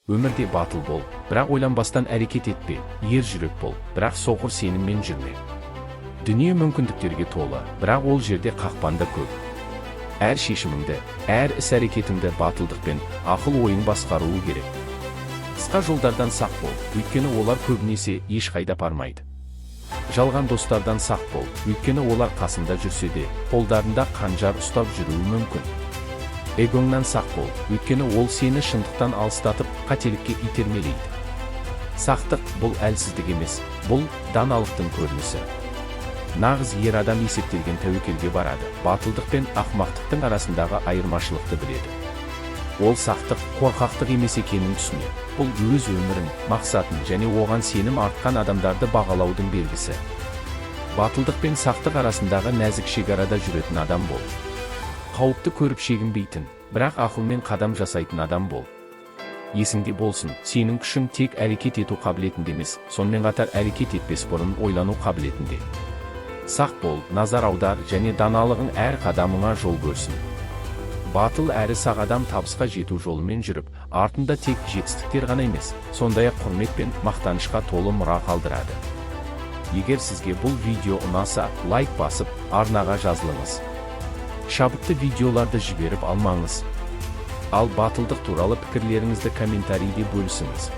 Өмірде батыл бол, бірақ ойланбастан әрекет етпе, ер жүрек бол, бірақ соқыр сеніммен жүрме. Дүние мүмкіндіктерге толы, бірақ ол жерде қақпан да көп. Әр шешіміңді, әр іс-әрекетіңді батылдықпен ақыл ойың басқаруы керек. Қысқа жолдардан сақ бол, өйткені олар көбінесе ешқайда апармайды. Жалған достардан сақ бол, өйткені олар қасында жүрсе де, қолдарында қанжар ұстап жүруі мүмкін. Эгоңнан сақ бол, өйткені ол сені шындықтан алыстатып, қателікке итермелейді. Сақтық – бұл әлсіздік емес, бұл даналықтың көрінісі. Нағыз ер адам есептелген тәуекелге барады, батылдық пен ақымақтықтың арасындағы айырмашылықты біледі. Ол сақтық қорқақтық емес екенін түсінеді. Бұл өз өмірін, мақсатын және оған сенім артқан адамдарды бағалаудың белгісі. Батылдық пен сақтық арасындағы нәзік шекарада жүретін адам бол. Қауіпті көріп шегінбейтін, бірақ ақылмен қадам жасайтын адам бол. Есіңде болсын, сенің күшің тек әрекет ету қабілетінде емес, сонымен қатар әрекет етпес бұрын ойлану қабілетінде. Сақ бол, назар аудар және даналығың әр қадамыңа жол көрсін. Батыл әрі сақ адам табысқа жету жолымен жүріп, артында тек жетістіктер ғана емес, сондай-ақ құрмет пен мақтанышқа толы мұра қалдырады. Егер сізге бұл видео ұнаса, лайк басып, арнаға жазылыңыз. Шабытты видеоларды жіберіп алмаңыз. Ал батылдық туралы пікірлеріңізді комментарийде бөлісіңіз.